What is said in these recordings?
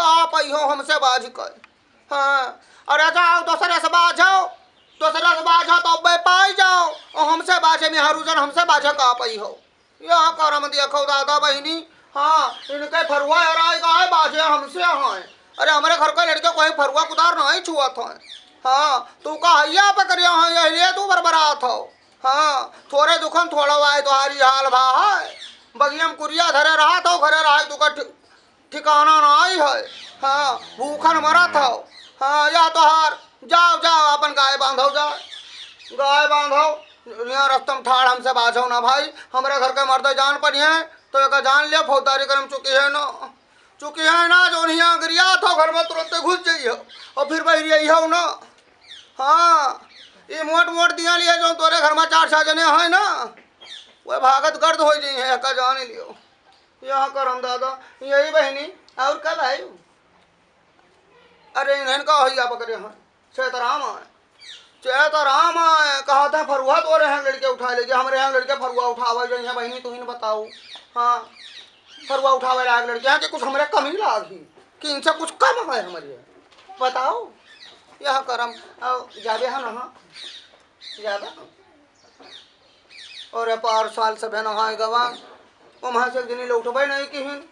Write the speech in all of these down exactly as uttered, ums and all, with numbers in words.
का पइहो हमसे बाझ के। हाँ, अरे जाओ दोसरे से बाझो, दोसरे से बाझो तो अब्बे पाई जाओ, और हमसे बाझे में हरुजन हमसे बाझे का पइहो। यह करम देखो दादा बहिनी, हाँ, इनके फरुआ हेराई गए बाझे हमसे हैं। अरे हमरे घर के लड़के कोई फरुआ कुदार नहीं छुअत हैं। हाँ, तू का हैया पकड़िया है, यही लिए तू बरबरात हो। हाँ, थोरे दुखन थोड़ा वाए तोहारी हाल भा है। बगिया में कुरिया धरे रहा तो घरे रहा तू का ठि-, ठिकाना नाई है। हाँ, भूखन मरत हो। हाँ, या तोहार, जाओ, जाओ, आपन गाय बांधो, जाओ। गाय बांधो, यहाँ रस्तम ठाड़ हमसे बाझो ना भाई। हमरे घर के मर्दे जान पड़िहे, तो एका जान लियो, फौजदारी करम चुकी है ना। चुकी है ना, जो हियाँ गरियात हो, घर में तुरंते घुस जाइहो, और फिर बहिरी आई हो ना। हाँ, ये मोट मोट दिया लिए, जो तोरे घर में चार छह जने हैं ना, वह भागत गर्द हो जाइहे, एका जान लियो। यहाँ करम दादा, यही बहिनी, और का भाई? अरे इन्हन का होइया पकड़े हैं, चैतराम आए, चैतराम आए, कहा था फरुआ तोरे हैं लड़के उठा लेके, हमरे हैं लड़के फरुआ उठावे जो हैं बहिनी, तू ही न बताओ। हाँ, फरुआ उठावे लायक लड़के हैं कि कुछ हमरे कमी लाग ही, कि इनसे कुछ कम है हमरे, बताओ। यह करम, अब जाबे है ना, हाँ, जाबे। और ये पार साल सभे नहाए गवा, वहाँ से एक दिन लौटबे नहीं किहिन।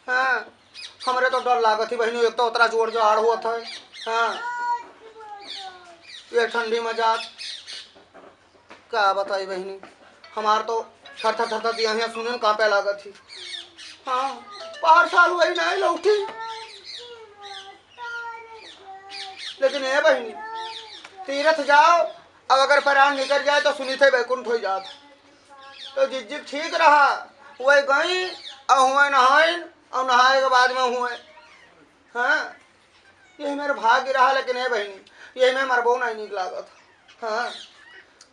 हाँ, हमरे तो डर लागत ही बहिनी, एक तो उतरा जोर जो आड़ होत है। हाँ, ये ठंडी में जात, का बताई बहिनी, हमार तो थर थर थर थर दिया है, सुने में कांपे लागत ही। हाँ, पार साल वही नहीं लौटी। लेकिन ए बहिनी, तीरथ जाओ, अब अगर प्राण निकल जाए तो सुनी थे बैकुंठ हो जात। तो जिज्जिक ठीक रहा, वही गई, और हुए नहाइन, और नहाए के बाद में हुए। हाँ, यही मेरे भाग्य रहा, लेकिन ए बहिनी, यही में मरबो नहीं निक लागत। हाँ,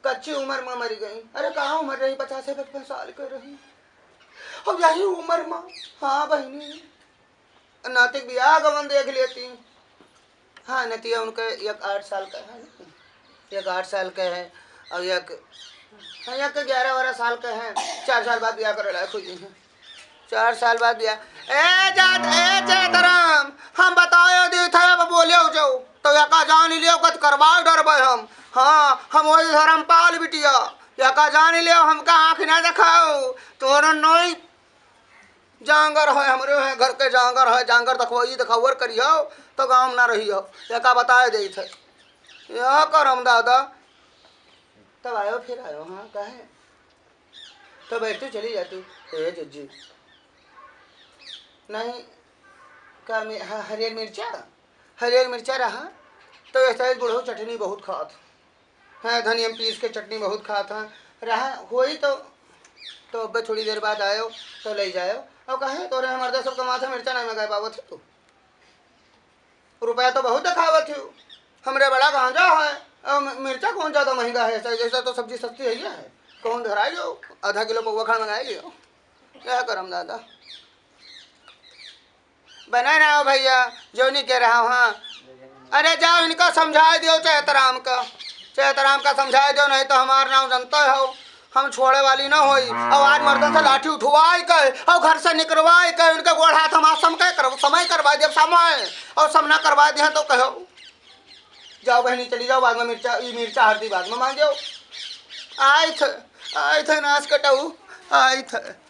कच्ची उम्र में मरी गई। अरे कहाँ उम्र रही, पचास पचपन साल के रही, अब यही उम्र में। हाँ बहिनी, नातिक बियाह गवन देख लेती। हाँ, नतिया उनके एक आठ साल का है, एक आठ साल का है, और एक, हाँ, एक ग्यारह बारह साल का है। चार साल बाद बियाह करे लायक हो जाइए। चार साल बाद बियाह। ए जात, ए चैतराम, हम बताओ दी थे, अब बोले हो जाओ, तो यका जान लियो, कत करवाओ डरबे हम। हाँ, हम वही धर्मपाल बिटिया, यका जान लियो, हमका आँख ना दिखाओ, तोरो नोई जांगर है, हमरे हैं घर के जांगर है, जांगर देखवाई देखावर करियो, तो गाँव में ना रहियो, एका बताए देत है। यह करम दादा, तब आयो, फिर आयो, हाँ, कहे? तो बैठ तू, चली जा तू। ए जिज्जी, नहीं, का मि-, ह-, हरियर मिर्चा, हरियर मिर्चा रहा, तो ऐसा ही बुढ़ऊ चटनी बहुत खात। हाँ, धनिया में पीस के चटनी बहुत खात हैं। रहा होई तो, तो अब्बे थोड़ी देर बाद आयो, तो ले जायो। अब कहे, तोरे हमर दस रुपये माथा मिर्चा नहीं मंगाए पावत है तू। रुपया तो बहुत दिखावत हो। हमरे बड़ा गांजा है, अब मि-, मिर्चा कौन ज्यादा महंगा है? ऐसा, ऐसा तो सब्जी सस्ती है ही है। कौन धराई लो, आधा किलो पौवा खान मंगाई लियो। क्या करम दादा? बने रहो भैया, जो नहीं कह रहा हूँ, हाँ। अरे जाओ, इनका समझाए दियो चैतराम का, चैतराम का समझाए दियो, नहीं तो हमार नाम जनता हो, हम छोड़े वाली ना होई। और आज मर्दन से लाठी उठवाए के और घर से निकलवाए के उनके गोड़ हाथ हम आज समय करवा, समय करवा दियो, समय, और सम ना करवा दिया तो कहो। जाओ बहनी, चली जाओ, बाद में मिर्चा, ई मिर्चा हल्दी बाद में मांगियो। आई थे, आई थे नाश कटाऊ, आई थे।